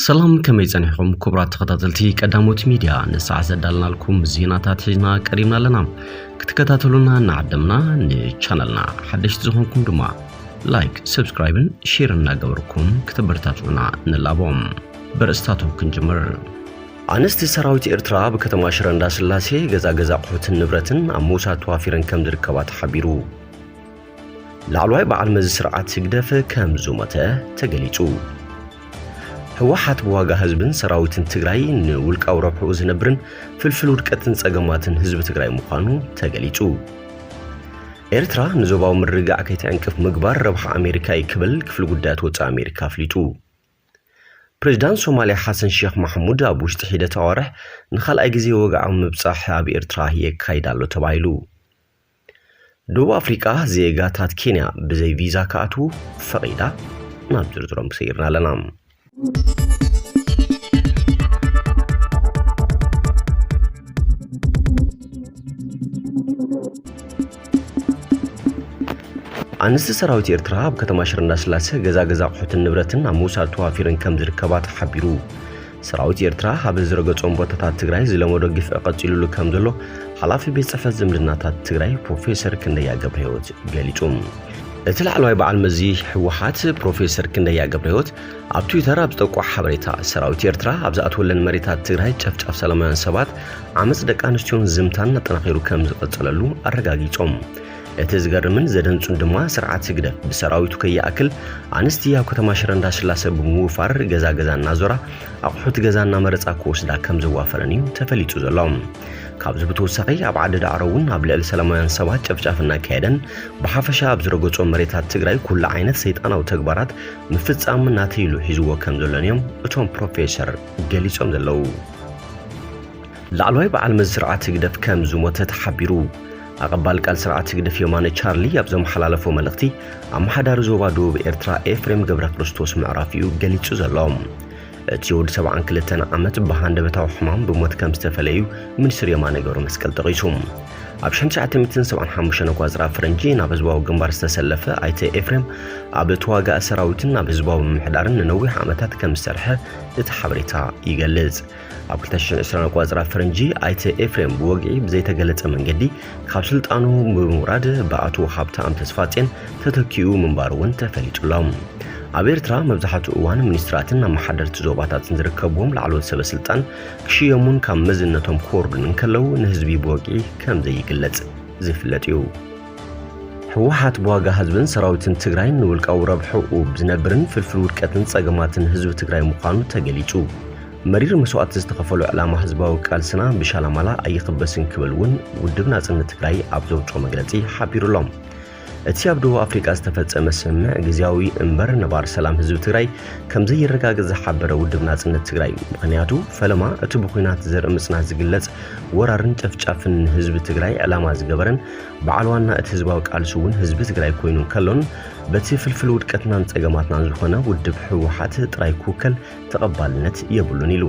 ሰላም፣ ከመይ ጸኒሕኩም ክቡራት ተኸታተልቲ ቀዳሞት ሚድያ? ንሰዓት ዘዳለናልኩም ዜናታት ሒዝና ቀሪብና ኣለና። ክትከታተሉና እናዓደምና፣ ንቻነልና ሓደሽቲ ዝኾንኩም ድማ ላይክ፣ ሰብስክራይብን ሼር እናገበርኩም ክተበረታትዑና ንላቦም። በርእስታቶም ክንጅምር። ኣንስቲ ሰራዊት ኤርትራ ኣብ ከተማ ሽረ እንዳስላሴ ገዛ ገዛ ኣቑሑትን ንብረትን ኣብ ምውሳድ ተዋፊረን ከም ዝርከባ ተሓቢሩ። ላዕለዋይ በዓል መዚ ስርዓት ህግደፍ ከም ዝሞተ ተገሊጹ። ህወሓት ብዋጋ ህዝብን ሰራዊትን ትግራይ ንውልቃዊ ረብሕኡ ዝነብርን ፍልፍል ውድቀትን ጸገማትን ህዝቢ ትግራይ ምዃኑ ተገሊጹ። ኤርትራ ንዞባዊ ምርግጋዕ ከይትዕንቅፍ ምግባር ረብሓ ኣሜሪካ እዩ ክብል ክፍሊ ጉዳያት ወጻኢ ኣሜሪካ ኣፍሊጡ። ፕሬዚዳንት ሶማልያ ሓሰን ሼክ ማሕሙድ ኣብ ውሽጢ ሒደት ኣዋርሕ ንኻልኣይ ግዜ ወግዓዊ ምብጻሕ ኣብ ኤርትራ የካይድ ኣሎ ተባሂሉ። ደቡብ ኣፍሪቃ ዜጋታት ኬንያ ብዘይ ቪዛ ክኣትዉ ፈቒዳ። ናብ ዝርዝሮም ሰይርና ኣለና። ኣንስቲ ሰራዊት ኤርትራ ኣብ ከተማ ሽረ እንዳስላሰ ገዛ ገዛ ኣቑሑትን ንብረትን ኣብ ምውሳድ ተዋፊረን ከም ዝርከባ ተሓቢሩ። ሰራዊት ኤርትራ ኣብ ዝረገጾም ቦታታት ትግራይ ዝለመዶ ግፍዒ ቀጺሉሉ ከም ዘሎ ሓላፊ ቤት ጽሕፈት ዝምድናታት ትግራይ ፕሮፌሰር ክንደያ ገብረህይወት ገሊጹ። እቲ ላዕለዋይ በዓል መዚ ህወሓት ፕሮፌሰር ክንደያ ገብረህይወት ኣብ ትዊተር ኣብ ዝጠቆ ሓበሬታ፣ ሰራዊት ኤርትራ ኣብ ዝኣትወለን መሬታት ትግራይ ጨፍጫፍ ሰላማውያን ሰባት፣ ዓመጽ ደቂ ኣንስትዮን ዝምታን ኣጠናኺሩ ከም ዝቐጸለሉ ኣረጋጊጾም። እቲ ዝገርምን ዘደንጹን ድማ ስርዓት ህግደፍ ብሰራዊቱ ከይኣክል ኣንስቲ ኣብ ከተማ ሽረ እንዳስላሰ ብምውፋር ገዛ ገዛ እናዞራ ኣቑሑት ገዛ እናመረጻ ክወስዳ ከም ዘዋፈረን እዩ ተፈሊጡ ዘሎ። ካብዚ ብተወሳኺ ኣብ ዓዲ ዳዕሮ እውን ኣብ ልዕሊ ሰላማውያን ሰባት ጨፍጫፍ እናካየደን ብሓፈሻ ኣብ ዝረገጾ መሬታት ትግራይ ኩሉ ዓይነት ሰይጣናዊ ተግባራት ምፍጻም ናተይ ኢሉ ሒዝዎ ከም ዘሎን እዮም እቶም ፕሮፌሰር ገሊጾም ዘለዉ። ላዕለዋይ በዓል መዚ ስርዓት ህግደፍ ከም ዝሞተ ተሓቢሩ። ኣቐባል ቃል ስርዓት ህግደፍ የማነ ቻርሊ ኣብ ዘመሓላለፎ መልእኽቲ፣ ኣመሓዳሪ ዞባ ደቡብ ኤርትራ ኤፍሬም ገብረ ክርስቶስ ምዕራፉ እዩ ገሊጹ ዘሎ። እቲ ወዲ ሰብዓን ክልተን ዓመት ብሃንደበታዊ ሕማም ብሞት ከም ዝተፈለዩ ሚኒስትር የማነ ገብረ መስቀል ጠቒሱ። ኣብ ሽሕን ትሽዓተ ሚእትን ሰብዓን ሓሙሽተን ኣቋጽራ ፈረንጂ ናብ ህዝባዊ ግንባር ዝተሰለፈ ኣይተ ኤፍሬም፣ ኣብ ተዋጋኢ ሰራዊትን ኣብ ህዝባዊ ምምሕዳርን ንነዊሕ ዓመታት ከም ዝሰርሐ እቲ ሓበሬታ ይገልጽ። ኣብ ክልተ ሽሕን ዕስራን ኣቋጽራ ፈረንጂ ኣይተ ኤፍሬም ብወግዒ ብዘይተገለጸ መንገዲ ካብ ስልጣኑ ብምውራድ ብኣቶ ሃብተኣም ተስፋጼን ተተኪኡ ምንባሩ እውን ተፈሊጡ ኣሎ። ኣብ ኤርትራ መብዛሕትኡ እዋን ሚኒስትራትን ኣመሓደርቲ ዞባታትን ዝርከብዎም ላዕለዎት ሰበ ስልጣን ክሽየሙን ካብ መዝነቶም ክወርዱን እንከለዉ ንህዝቢ ብወግዒ ከም ዘይግለጽ ዝፍለጥ እዩ። ህወሓት ብዋጋ ህዝብን ሰራዊትን ትግራይ ንውልቃዊ ረብሕኡ ብዝነብርን ፍልፍል ውድቀትን ጸገማትን ህዝቢ ትግራይ ምዃኑ ተገሊጹ። መሪር መስዋእቲ ዝተኸፈሎ ዕላማ ህዝባዊ ቃልስና ብሻላማላ ኣይኽበስን ክብል እውን ውድብ ናጽነት ትግራይ ኣብ ዘውጽኦ መግለጺ ሓቢሩ ኣሎ። እቲ ኣብ ደቡብ ኣፍሪቃ ዝተፈጸመ ስምምዕ ግዝያዊ እምበር ነባር ሰላም ህዝቢ ትግራይ ከም ዘይረጋገጽ ዝሓበረ ውድብ ናጽነት ትግራይ፣ ምኽንያቱ ፈለማ እቲ ብኹናት ዘርኢ ምጽናት ዝግለጽ ወራርን ጨፍጫፍን ንህዝቢ ትግራይ ዕላማ ዝገበረን በዓል ዋና እቲ ህዝባዊ ቃልሲ እውን ህዝቢ ትግራይ ኮይኑ እንከሎን በቲ ፍልፍል ውድቀትናን ጸገማትናን ዝኾነ ውድብ ህወሓት ጥራይ ክውከል ተቐባልነት የብሉን ኢሉ።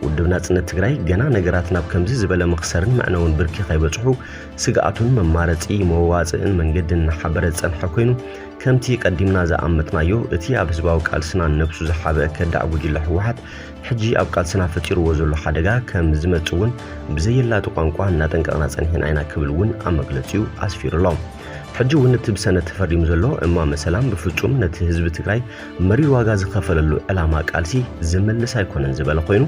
ውድብ ናጽነት ትግራይ ገና ነገራት ናብ ከምዚ ዝበለ መኽሰርን መዕነውን ብርኪ ከይበጽሑ ስግኣቱን መማረጺ መዋጽእን መንገዲ እናሓበረ ዝጸንሐ ኮይኑ፣ ከምቲ ቀዲምና ዝኣመትናዮ እቲ ኣብ ህዝባዊ ቃልስና ነብሱ ዝሓበአ ከዳዕ ጉጅለ ህወሓት ሕጂ ኣብ ቃልስና ፈጢርዎ ዘሎ ሓደጋ ከም ዝመጽእ እውን ብዘየላጢ ቋንቋ እናጠንቀቕና ጸኒሕና ኢና ክብል እውን ኣብ መግለጺኡ ኣስፊሩ ኣሎ። ሕጂ እውን እቲ ብሰነድ ተፈሪሙ ዘሎ እማመ ሰላም ብፍጹም ነቲ ህዝቢ ትግራይ መሪር ዋጋ ዝኸፈለሉ ዕላማ ቃልሲ ዝምልስ ኣይኮነን ዝበለ ኮይኑ፣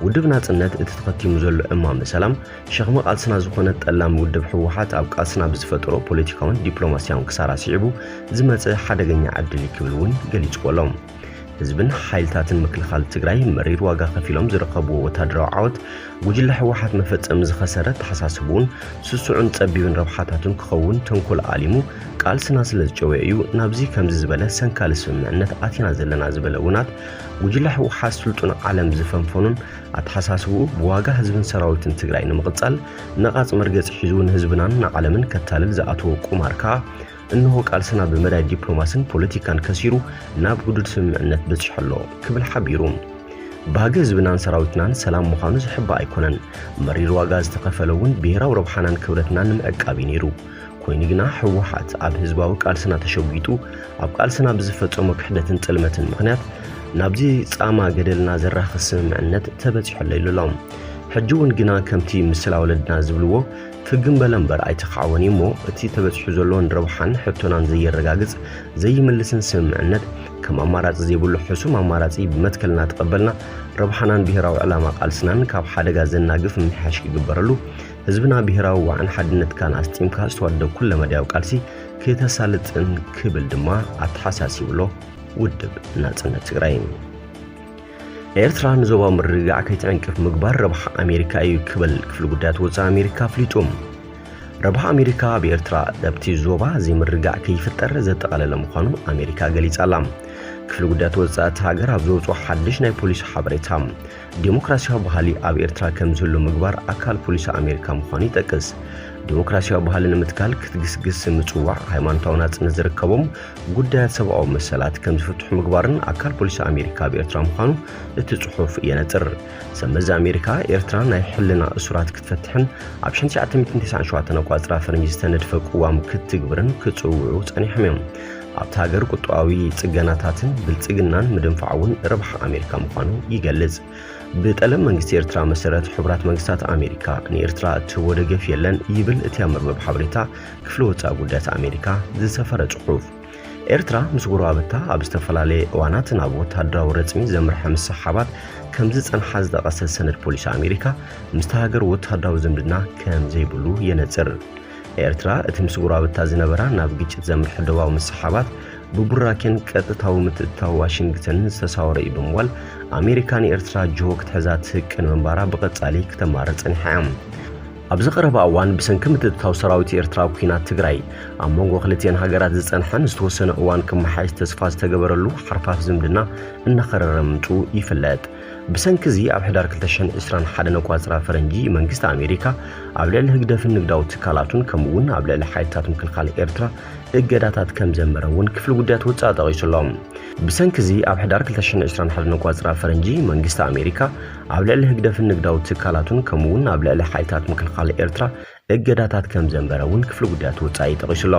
ውድብ ናጽነት እቲ ተኸቲሙ ዘሎ እማመ ሰላም ሸኽሚ ቃልስና ዝኾነ ጠላም ውድብ ህወሓት ኣብ ቃልስና ብዝፈጠሮ ፖለቲካውን ዲፕሎማስያውን ክሳራ ስዒቡ ዝመጸ ሓደገኛ ዕድል እዩ ክብል እውን ገሊጽዎ ኣሎ። ህዝብን ሓይልታትን ምክልኻል ትግራይ መሪር ዋጋ ከፊሎም ዝረኸብዎ ወታደራዊ ዓወት ጉጅለ ህወሓት መፈጸሚ ዝኸሰረ ኣተሓሳስብኡን ስሱዕን ጸቢብን ረብሓታቱን ክኸውን ተንኮል ኣሊሙ ቃልስና ስለ ዝጨወየ እዩ ናብዚ ከምዚ ዝበለ ሰንካሊ ስምምዕነት ኣቲና ዘለና ዝበለ ውናት ጉጅለ ህወሓት ስልጡን ዓለም ዝፈንፈኑን ኣተሓሳስብኡ ብዋጋ ህዝብን ሰራዊትን ትግራይ ንምቕጻል ነቓጽ መርገጺ ሒዙ ንህዝብናን ንዓለምን ከታልል ዝኣተዎ ቁማር ከኣ እንሆ ቃልስና ብመዳይ ዲፕሎማስን ፖለቲካን ከሲሩ ናብ ግዱድ ስምምዕነት በጺሑ ኣሎ ክብል ሓቢሩ። ባህጊ ህዝብናን ሰራዊትናን ሰላም ምዃኑ ዝሕባእ ኣይኮነን። መሪር ዋጋ ዝተኸፈለ እውን ብሄራዊ ረብሓናን ክብረትናን ንምዕቃብ እዩ ነይሩ። ኮይኑ ግና ህወሓት ኣብ ህዝባዊ ቃልስና ተሸጒጡ ኣብ ቃልስና ብዝፈጸሞ ክሕደትን ጥልመትን ምኽንያት ናብዚ ጻማ ገደልና ዘራኽስ ስምምዕነት ተበጺሑ ኣሎ ኢሉ ኣሎ። ሕጂ እውን ግና ከምቲ ምስላ ወለድና ዝብልዎ ፍግም በለ እምበር ኣይተኻዕወን እዩ እሞ፣ እቲ ተበጺሑ ዘሎ ንረብሓን ሕቶናን ዘየረጋግጽ ዘይምልስን ስምምዕነት ከም ኣማራጺ ዘይብሉ ሕሱም ኣማራጺ ብመትከልና ተቐበልና፣ ረብሓናን ብሄራዊ ዕላማ ቃልስናን ካብ ሓደጋ ዘናግፍ ምምሕያሽ ክግበረሉ፣ ህዝብና ብሄራዊ ዋዕን ሓድነትካን ኣስጢምካ ዝተዋደደ ኩለመዳያዊ ቃልሲ ክተሳልጥን ክብል ድማ ኣተሓሳሲቡ ኣሎ ውድብ ናጽነት ትግራይ። ኤርትራ ንዞባዊ ምርግጋዕ ከይትዕንቅፍ ምግባር ረብሓ ኣሜሪካ እዩ ክብል ክፍሊ ጉዳያት ወጻኢ ኣሜሪካ ኣፍሊጡ። ረብሓ ኣሜሪካ ኣብ ኤርትራ ኣብቲ ዞባ ዘይምርግጋዕ ከይፍጠር ዘጠቓለለ ምዃኑ ኣሜሪካ ገሊጻ ኣላ። ክፍሊ ጉዳያት ወጻኢ እታ ሃገር ኣብ ዘውጽኦ ሓድሽ ናይ ፖሊሲ ሓበሬታ፣ ዲሞክራሲያዊ ባህሊ ኣብ ኤርትራ ከም ዝህሉ ምግባር ኣካል ፖሊሲ ኣሜሪካ ምዃኑ ይጠቅስ። ዲሞክራሲያዊ ባህሊ ንምትካል ክትግስግስ ምጽዋዕ፣ ሃይማኖታዊ ናጽነት ዝርከቦም ጉዳያት ሰብኣዊ መሰላት ከም ዝፍትሑ ምግባርን ኣካል ፖሊሲ ኣሜሪካ ኣብ ኤርትራ ምዃኑ እቲ ጽሑፍ የነጽር። ሰመዚ ኣሜሪካ፣ ኤርትራ ናይ ሕልና እሱራት ክትፈትሕን ኣብ ሸንትሽዓተ ሚእትን ተስዓን ሸውዓተን ኣቋጽራ ፈረንጂ ዝተነድፈ ቅዋም ክትትግብርን ክጽውዑ ጸኒሖም እዮም። ኣብታ ሃገር ቁጠባዊ ጽገናታትን ብልጽግናን ምድንፋዕ እውን ረብሓ ኣሜሪካ ምዃኑ ይገልጽ። ብጠለብ መንግስቲ ኤርትራ መሰረት፣ ሕቡራት መንግስታት ኣሜሪካ ንኤርትራ እትህቦ ደገፍ የለን ይብል እቲ ኣብ መርበብ ሓበሬታ ክፍሊ ወጻኢ ጉዳያት ኣሜሪካ ዝሰፈረ ጽሑፍ። ኤርትራ ምስ ጎረባብታ ኣብ ዝተፈላለየ እዋናት ናብ ወተሃደራዊ ረጽሚ ዘምርሐ ምስሕሓባት ከም ዝጸንሓ ዝጠቐሰ ሰነድ ፖሊሲ ኣሜሪካ፣ ምስታ ሃገር ወተሃደራዊ ዝምድና ከም ዘይብሉ የነጽር። ኤርትራ እቲ ምስ ጎረባብታ ዝነበራ ናብ ግጭት ዘምርሐ ዶባዊ ምስሕሓባት ብቡራኬን ቀጥታዊ ምትእትታው ዋሽንግተንን ዝተሳወረ እዩ ብምባል፣ ኣሜሪካ ንኤርትራ ጅሆ ክትሕዛ ትህቅን ምንባራ ብቐጻሊ ክተማርር ጸኒሓ እያ። ኣብዚ ቀረባ እዋን ብሰንኪ ምትእትታው ሰራዊት ኤርትራ ኣብ ኲናት ትግራይ ኣብ መንጎ ክልቲኤን ሃገራት ዝጸንሐን ዝተወሰነ እዋን ክመሓየሽ ተስፋ ዝተገበረሉ ሓርፋፍ ዝምድና እናኸረረ ምምጽኡ ይፍለጥ። ብሰንኪ እዚ ኣብ ሕዳር ክልተ ሽሕን ዕስራን ሓደን ኣቋጽራ ፈረንጂ መንግስቲ ኣሜሪካ ኣብ ልዕሊ ህግደፍን ንግዳዊ ትካላቱን ከምኡ እውን ኣብ ልዕሊ ሓይልታት ምክልኻል ኤርትራ እገዳታት ከም ዘንበረ እውን ክፍሊ ጉዳያት ወጻኢ ጠቒሱ ኣሎ። ብሰንኪ እዚ ኣብ ሕዳር ክልተ ሽሕን ዕስራን ሓደን ኣቋጽራ ፈረንጂ መንግስቲ ኣሜሪካ ኣብ ልዕሊ ህግደፍን ንግዳዊ ትካላቱን ከምኡ እውን ኣብ ልዕሊ ሓይልታት ምክልኻል ኤርትራ እገዳታት ከም ዘንበረ እውን ክፍሊ ጉዳያት ወጻኢ ጠቒሱ ኣሎ።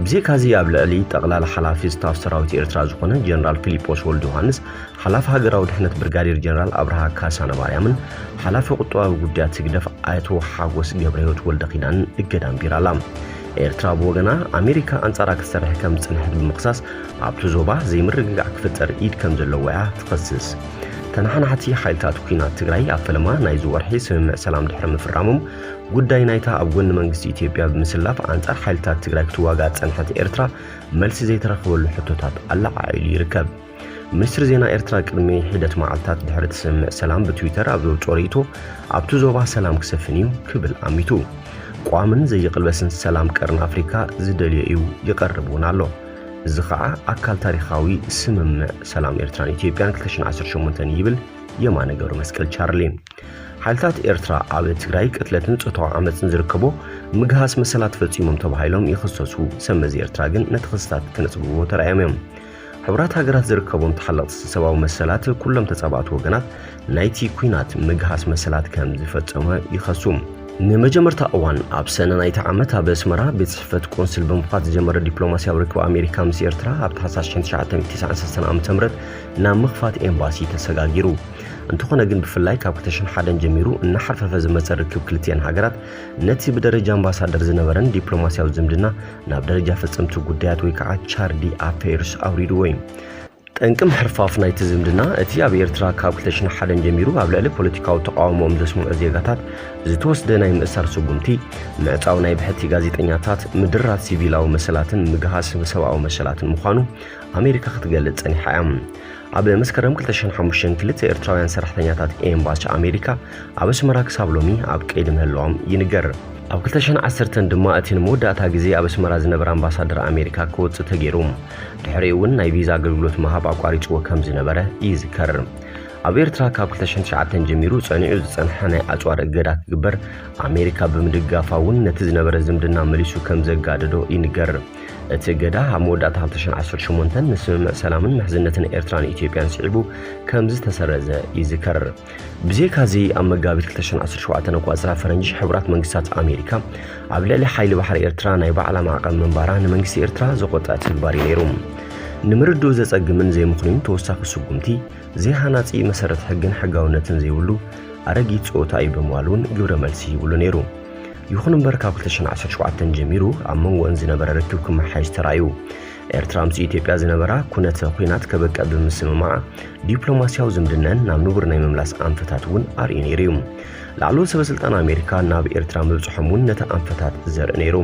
ብዘይካዚ ኣብ ልዕሊ ጠቕላላ ሓላፊ ስታፍ ሰራዊት ኤርትራ ዝኾነ ጀነራል ፊሊጶስ ወልደ ዮሃንስ፣ ሓላፊ ሃገራዊ ድሕነት ብርጋዴር ጀነራል ኣብርሃ ካሳነ ማርያምን ሓላፊ ቁጠባዊ ጉዳያት ህግደፍ ኣቶ ሓጎስ ገብረህይወት ወልደ ኪዳንን እገዳ ኣንቢራ ኣላ። ኤርትራ ብወገና፣ ኣሜሪካ ኣንጻራ ክትሰርሕ ከም ዝጸንሐት ብምኽሳስ፣ ኣብቲ ዞባ ዘይምርግጋዕ ክፍጠር ኢድ ከም ዘለዎ እያ ትኸስስ። ተነሓናሕቲ ሓይልታት ኲናት ትግራይ ኣብ ፈለማ ናይዚ ወርሒ ስምምዕ ሰላም ድሕሪ ምፍራሞም፣ ጉዳይ ናይታ ኣብ ጎኒ መንግስቲ ኢትዮጵያ ብምስላፍ ኣንጻር ሓይልታት ትግራይ ክትዋጋእ ዝጸንሐት ኤርትራ መልሲ ዘይተረኸበሉ ሕቶታት ኣለዓዒሉ ይርከብ። ሚኒስትሪ ዜና ኤርትራ ቅድሚ ሒደት መዓልታት ድሕሪ እቲ ስምምዕ ሰላም ብትዊተር ኣብ ዘውጽኦ ርእይቶ፣ ኣብቲ ዞባ ሰላም ክሰፍን እዩ ክብል ኣሚቱ። ቋምን ዘይቕልበስን ሰላም ቀርኒ ኣፍሪካ ዝደልዮ እዩ፣ ይቐርብ እውን ኣሎ። እዚ ኸዓ ኣካል ታሪኻዊ ስምምዕ ሰላም ኤርትራን ኢትዮጵያን ክልተ ሽሕን ዓሰርተ ሸሞንተን ይብል የማነ ገብረ መስቀል ቻርሊ። ሓይልታት ኤርትራ ኣብ ትግራይ ቅትለትን ጾታዊ ዓመጽን ዝርከቦ ምግሃስ መሰላት ፈጺሞም ተባሂሎም ይኽሰሱ። ሰመዚ ኤርትራ ግን ነቲ ክስታት ክነጽግዎ ተራእዮም እዮም። ሕቡራት ሃገራት ዝርከቦም ተሓለቕቲ ሰብኣዊ መሰላት ኩሎም ተጻባእቲ ወገናት ናይቲ ኲናት ምግሃስ መሰላት ከም ዝፈጸመ ይኸሱ። ንመጀመርታ እዋን ኣብ ሰነ ናይቲ ዓመት ኣብ ኣስመራ ቤት ጽሕፈት ቆንስል ብምኽፋት ዝጀመረ ዲፕሎማስያዊ ርክብ ኣሜሪካ ምስ ኤርትራ ኣብ ታሕሳስ ሽሕን ትሽዓተ ሚእትን ተስዓን ሰለስተን ዓመተ ምህረት ናብ ምኽፋት ኤምባሲ ተሰጋጊሩ። እንተኾነ ግን ብፍላይ ካብ ክልተ ሽሕን ሓደን ጀሚሩ እናሓርፈፈ ዝመጸ ርክብ ክልቲኤን ሃገራት ነቲ ብደረጃ ኣምባሳደር ዝነበረን ዲፕሎማስያዊ ዝምድና ናብ ደረጃ ፈጸምቲ ጉዳያት ወይ ከዓ ቻርዲ ኣፌርስ ኣውሪድዎ እዩ። ጠንቂ ምሕርፋፍ ናይቲ ዝምድና፣ እቲ ኣብ ኤርትራ ካብ ክልተ ሽሕን ሓደን ጀሚሩ ኣብ ልዕሊ ፖለቲካዊ ተቓውሞኦም ዘስምዑ ዜጋታት ዝተወስደ ናይ ምእሳር ስጉምቲ፣ ምዕጻው ናይ ብሕቲ ጋዜጠኛታት፣ ምድራት ሲቪላዊ መሰላትን ምግሃስ ሰብኣዊ መሰላትን ምዃኑ ኣሜሪካ ክትገልጽ ጸኒሓ እያ። ኣብ መስከረም ክልተ ሽሕን ሓሙሽተን ክልተ ኤርትራውያን ሰራሕተኛታት ኤምባሲ ኣሜሪካ ኣብ ኣስመራ ክሳብ ሎሚ ኣብ ቀይዲ ምህላዎም ይንገር። ኣብ ክልተ ሽሕን ዓሰርተን ድማ እቲ ንመወዳእታ ግዜ ኣብ ኣስመራ ዝነበረ ኣምባሳደር ኣሜሪካ ክወጽእ ተገይሩ። ድሕሪኡ እውን ናይ ቪዛ ኣገልግሎት ምሃብ ኣቋሪጽዎ ከም ዝነበረ ይዝከር። ኣብ ኤርትራ ካብ ክልተ ሽሕን ትሽዓተን ጀሚሩ ጸኒዑ ዝጸንሐ ናይ ኣጽዋር እገዳ ክግበር፣ ኣሜሪካ ብምድጋፋ እውን ነቲ ዝነበረ ዝምድና መሊሱ ከም ዘጋደዶ ይንገር። እቲ እገዳ ኣብ መወዳእታ ክልተ ሽሕን ዓሰርተ ሸሞንተን ንስምምዕ ሰላምን ምሕዝነትን ኤርትራን ኢትዮጵያን ስዒቡ ከም ዝተሰረዘ ይዝከር። ብዘይካዚ፣ ኣብ መጋቢት ክልተ ሽሕን ዓሰርተ ሸውዓተን ኣቋጽራ ፈረንጂ፣ ሕቡራት መንግስታት ኣሜሪካ ኣብ ልዕሊ ሓይሊ ባሕሪ ኤርትራ ናይ ባዕላ ማዕቀብ ምንባራ ንመንግስቲ ኤርትራ ዘቆጠዐ ተግባር እዩ ነይሩ። ንምርድኡ ዘጸግምን ዘይምኽኑይን ተወሳኺ ስጉምቲ፣ ዘይሃናጺ መሰረት ሕግን ሕጋውነትን ዘይብሉ ኣረጊት ጸወታ እዩ ብምባል እውን ግብረ መልሲ ሂብሉ ነይሩ። ይኹን እምበር፣ ካብ ክልተ ሽሕን ዓሰርተ ሸውዓተን ጀሚሩ ኣብ መንጎኦን ዝነበረ ርክብ ክመሓየሽ ተራእዩ። ኤርትራ ምስ ኢትዮጵያ ዝነበራ ኩነተ ኲናት ከበቅዕ ብምስምማዓ፣ ዲፕሎማስያዊ ዝምድነን ናብ ንቡር ናይ ምምላስ ኣንፈታት እውን ኣርእዩ ነይሩ እዩ። ላዕለዎት ሰበ ስልጣን ኣሜሪካ ናብ ኤርትራ ምብጽሖም እውን ነቲ ኣንፈታት ዘርኢ ነይሩ።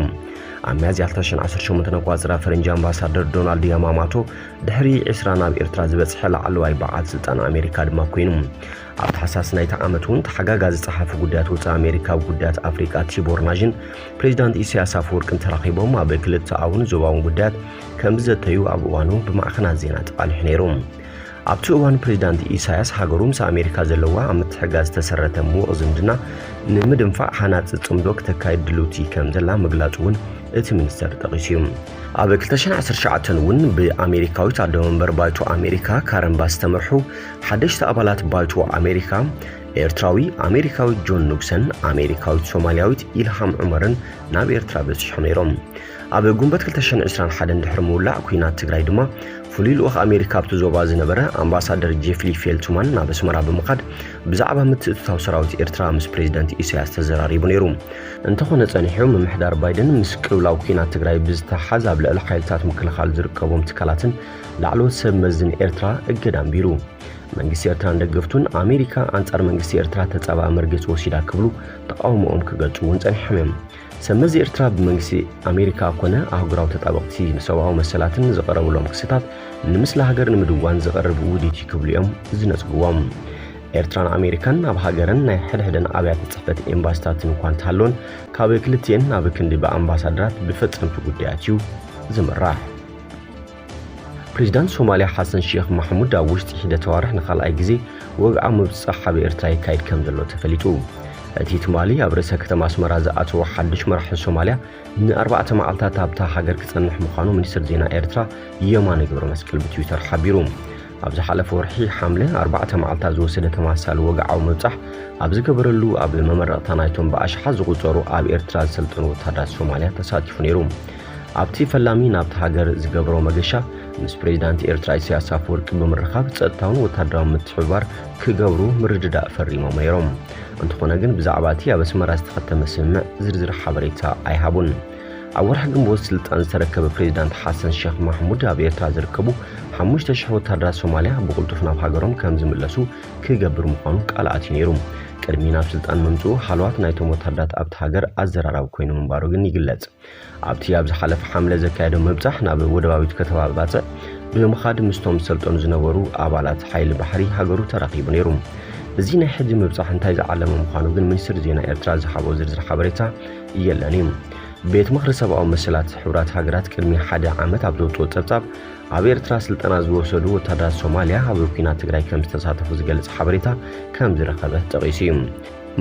ኣብ ሚያዝያ ክልተ ሽሕን ዓሰርተ ሸሞንተን ኣቋጽራ ፈረንጂ፣ ኣምባሳደር ዶናልድ ያማማቶ ድሕሪ ዕስራ ናብ ኤርትራ ዝበጽሐ ላዕለዋይ በዓል ስልጣን ኣሜሪካ ድማ ኮይኑ። ኣብ ታሕሳስ ናይቲ ዓመት እውን ተሓጋጋዚ ጸሓፊ ጉዳያት ወጻኢ ኣሜሪካ ኣብ ጉዳያት ኣፍሪቃ ቲቦር ናዥን ፕሬዚዳንት ኢሳያስ ኣፈወርቅን ተራኺቦም ኣብ ክልተኣውን ዞባውን ጉዳያት ከም ዝዘተዩ ኣብ እዋኑ ብማዕኸናት ዜና ተቓሊሑ ነይሩ። ኣብቲ እዋን ፕሬዚዳንት ኢሳያስ ሃገሩ ምስ ኣሜሪካ ዘለዋ ኣብ ምትሕግጋዝ ዝተሰረተ ምዉቕ ዝምድና ንምድንፋዕ ሃናጺ ጽምዶ ክተካይድ ድልውቲ ከም ዘላ ምግላጹ እውን እቲ ሚኒስተር ጠቒሱ እዩ። ኣብ ክልተ ሽሕን ዓሰርተ ትሽዓተን እውን ብኣሜሪካዊት ኣዶ መንበር ባይቶ ኣሜሪካ ካረን ባስ ዝተመርሑ ሓደሽቲ ኣባላት ባይቶ ኣሜሪካ፣ ኤርትራዊ ኣሜሪካዊ ጆን ኑክሰን ኣሜሪካዊት ሶማልያዊት ኢልሃም ዑመርን ናብ ኤርትራ በጺሖም ነይሮም። ኣብ ጉንበት ክልተ ሽሕን ዕስራን ሓደን ድሕሪ ምውላዕ ኲናት ትግራይ ድማ ፍሉይ ልኡኽ ኣሜሪካ ኣብቲ ዞባ ዝነበረ ኣምባሳደር ጄፍሊ ፌልትማን ናብ ኣስመራ ብምኻድ ብዛዕባ ምትእትታው ሰራዊት ኤርትራ ምስ ፕሬዚደንት ኢሳያስ ተዘራሪቡ ነይሩ። እንተኾነ ጸኒሑ፣ ምምሕዳር ባይደን ምስ ቅልውላው ኲናት ትግራይ ብዝተሓዝ ኣብ ልዕሊ ሓይልታት ምክልኻል ዝርከቦም ትካላትን ላዕለዎት ሰብ መዝን ኤርትራ እገዳ ኣንቢሩ። መንግስቲ ኤርትራን ደገፍቱን ኣሜሪካ ኣንጻር መንግስቲ ኤርትራ ተጻባኢ መርገጺ ወሲዳ ክብሉ ተቓውሞኦም ክገልጹ እውን ጸኒሖም እዮም። ሰብ መዚ ኤርትራ ብመንግስቲ ኣሜሪካ ኮነ ኣህጉራዊ ተጣበቕቲ ንሰብኣዊ መሰላትን ዝቐረቡሎም ክስታት ንምስሊ ሃገር ንምድዋን ዝቐርብ ውዲት እዩ ክብሉ እዮም ዝነጽግዎም። ኤርትራን ኣሜሪካን ኣብ ሃገረን ናይ ሕድሕደን ኣብያተ ጽሕፈት ኤምባሲታትን እኳ እንተሃለወን፣ ካብ ክልቲኤን ናብ ክንዲ ብኣምባሳደራት ብፈጸምቲ ጉዳያት እዩ ዝምራሕ። ፕሬዚዳንት ሶማልያ ሓሰን ሼኽ ማሕሙድ ኣብ ውሽጢ ሒደተ ኣዋርሕ ንኻልኣይ ግዜ ወግዓዊ ምብጻሕ ኣብ ኤርትራ የካይድ ከም ዘሎ ተፈሊጡ። እቲ ትማሊ ኣብ ርእሰ ከተማ ኣስመራ ዝኣተወ ሓድሽ መራሒ ሶማልያ ንኣርባዕተ መዓልታት ኣብታ ሃገር ክጸንሕ ምዃኑ ሚኒስትር ዜና ኤርትራ የማነ ገብረ መስቀል ብትዊተር ሓቢሩ። ኣብ ዝሓለፈ ወርሒ ሓምለ ኣርባዕተ መዓልታት ዝወሰደ ተመሳሳሊ ወግዓዊ ምብጻሕ ኣብ ዝገበረሉ፣ ኣብ መመረቕታ ናይቶም ብኣሽሓት ዝቑጸሩ ኣብ ኤርትራ ዝሰልጠኑ ወታደራት ሶማልያ ተሳቲፉ ነይሩ። ኣብቲ ፈላሚ ናብቲ ሃገር ዝገብሮ መገሻ፣ ምስ ፕሬዚዳንት ኤርትራ ኢሳያስ ኣፈወርቂ ብምርኻብ ጸጥታውን ወታደራዊ ምትሕብባር ክገብሩ ምርድዳእ ፈሪሞም ነይሮም። እንተኾነ ግን፣ ብዛዕባ እቲ ኣብ ኣስመራ ዝተኸተመ ስምምዕ ዝርዝር ሓበሬታ ኣይሃቡን። ኣብ ወርሒ ግንቦት ስልጣን ዝተረከበ ፕሬዚዳንት ሓሰን ሼኽ ማሕሙድ፣ ኣብ ኤርትራ ዝርከቡ ሓሙሽተ ሽሕ ወታደራት ሶማልያ ብቕልጡፍ ናብ ሃገሮም ከም ዝምለሱ ክገብር ምዃኑ ቃል ኣትዩ ነይሩ። ቅድሚ ናብ ስልጣን ምምጽኡ፣ ሃለዋት ናይቶም ወታደራት ኣብቲ ሃገር ኣዘራራቢ ኮይኑ ምንባሩ ግን ይግለጽ። ኣብቲ ኣብ ዝሓለፈ ሓምለ ዘካየዶ ምብጻሕ፣ ናብ ወደባዊት ከተማ ባጽዕ ብምኻድ ምስቶም ዝሰልጠኑ ዝነበሩ ኣባላት ሓይሊ ባሕሪ ሃገሩ ተራኺቡ ነይሩ። እዚ ናይ ሕጂ ምብጻሕ እንታይ ዝዓለመ ምዃኑ ግን ሚኒስትሪ ዜና ኤርትራ ዝሃቦ ዝርዝር ሓበሬታ የለን እዩ። ቤት ምኽሪ ሰብኣዊ መሰላት ሕቡራት ሃገራት ቅድሚ ሓደ ዓመት ኣብ ዘውጽኦ ጸብጻብ፣ ኣብ ኤርትራ ስልጠና ዝወሰዱ ወታደራት ሶማልያ ኣብ ኲናት ትግራይ ከም ዝተሳተፉ ዝገልጽ ሓበሬታ ከም ዝረኸበ ጠቒሱ እዩ።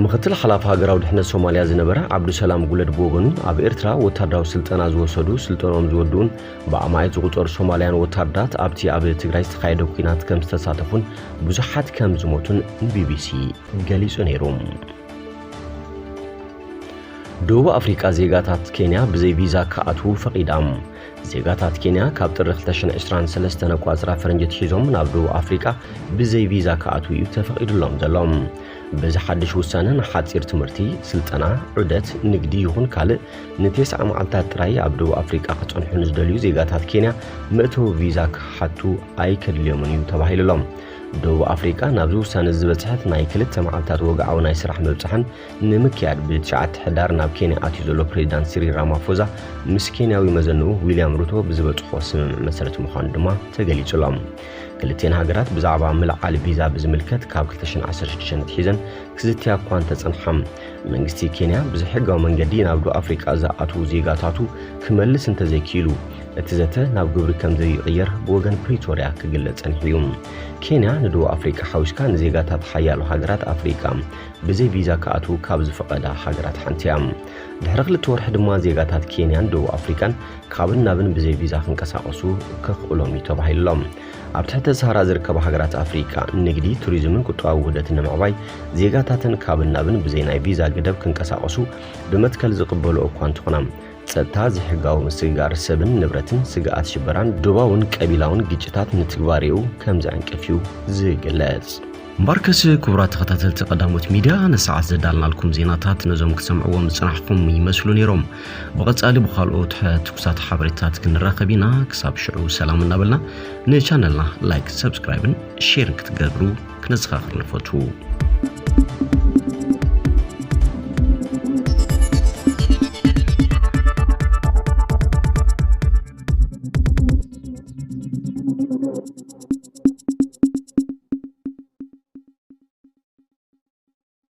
ምኽትል ሓላፊ ሃገራዊ ድሕነት ሶማልያ ዝነበረ ዓብዱሰላም ጉለድ ብወገኑ፣ ኣብ ኤርትራ ወታደራዊ ስልጠና ዝወሰዱ፣ ስልጠናኦም ዝወድኡን ብኣማኢት ዝቑጸሩ ሶማልያን ወታደራት ኣብቲ ኣብ ትግራይ ዝተኻየደ ኲናት ከም ዝተሳተፉን ብዙሓት ከም ዝሞቱን ንቢቢሲ ገሊጹ ነይሩ። ደቡብ ኣፍሪቃ ዜጋታት ኬንያ ብዘይ ቪዛ ክኣትዉ ፈቒዳ። ዜጋታት ኬንያ ካብ ጥሪ ክልተ ሽሕን ዕስራን ሰለስተን ኣቋጽራ ፈረንጂ ኣትሒዞም ናብ ደቡብ ኣፍሪቃ ብዘይ ቪዛ ክኣትዉ እዩ ተፈቒዱሎም ዘሎ። በዚ ሓድሽ ውሳነ ንሓጺር ትምህርቲ፣ ስልጠና፣ ዑደት፣ ንግዲ ይኹን ካልእ ንቴስዓ መዓልታት ጥራይ ኣብ ደቡብ ኣፍሪቃ ክጸንሑ ንዝደልዩ ዜጋታት ኬንያ መእተዊ ቪዛ ክሓቱ ኣይከድልዮምን እዩ ተባሂሉሎም። ደቡብ ኣፍሪቃ ናብዚ ውሳነ ዝበጽሐት ናይ ክልተ መዓልታት ወግዓዊ ናይ ስራሕ ምብጻሕን ንምክያድ ብትሽዓተ ሕዳር ናብ ኬንያ ኣትዩ ዘሎ ፕሬዚዳንት ሲሪል ራማፎዛ ምስ ኬንያዊ መዘንኡ ዊልያም ሩቶ ብዝበጽሖ ስምምዕ መሰረት ምዃኑ ድማ ተገሊጹሎም። ክልቲኤን ሃገራት ብዛዕባ ምልዓል ቪዛ ብዝምልከት ካብ ክልተ ሽሕን ዓሰርተ ሽዱሽተን ኣትሒዘን ክዝትያ እኳ እንተጸንሓ፣ መንግስቲ ኬንያ ብዘይሕጋዊ መንገዲ ናብ ደቡብ ኣፍሪቃ ዝኣትዉ ዜጋታቱ ክመልስ እንተዘይክኢሉ፣ እቲ ዘተ ናብ ግብሪ ከም ዘይቕየር ብወገን ፕሪቶርያ ክግለጽ ጸኒሑ እዩ። ኬንያ ንደቡብ ኣፍሪቃ ሓዊስካ ንዜጋታት ሓያሎ ሃገራት ኣፍሪቃ ብዘይ ቪዛ ክኣትዉ ካብ ዝፈቐዳ ሃገራት ሓንቲ እያ። ድሕሪ ክልተ ወርሒ ድማ ዜጋታት ኬንያን ደቡብ ኣፍሪቃን ካብን ናብን ብዘይ ቪዛ ክንቀሳቐሱ ከኽእሎም እዩ ተባሂሉሎም። ኣብ ትሕቲ ሰሃራ ዝርከባ ሃገራት ኣፍሪቃ ንግዲ፣ ቱሪዝምን ቁጠባዊ ውህደትን ንምዕባይ ዜጋታተን ካብን ናብን ብዘይ ናይ ቪዛ ገደብ ክንቀሳቐሱ ብመትከል ዝቕበልኦ እኳ እንተኾና፣ ጸጥታ፣ ዘይሕጋዊ ምስግጋር ሰብን ንብረትን፣ ስግኣት ሽበራን ዶባውን ቀቢላውን ግጭታት ንትግባሬኡ ከም ዘዕንቅፍ እዩ ዝግለጽ። እምበርከስ ክቡራት ተኸታተልቲ ቀዳሞት ሚድያ፣ ንሰዓት ዘዳልናልኩም ዜናታት ነዞም ክትሰምዕዎም ዝጽናሕኩም ይመስሉ ነይሮም። ብቐጻሊ ብኻልኦት ትኩሳት ሓበሬታት ክንራኸብ ኢና። ክሳብ ሽዑ ሰላም እናበልና፣ ንቻነልና ላይክ፣ ሰብስክራይብን ሼርን ክትገብሩ ክነዘኻኽር ንፈቱ።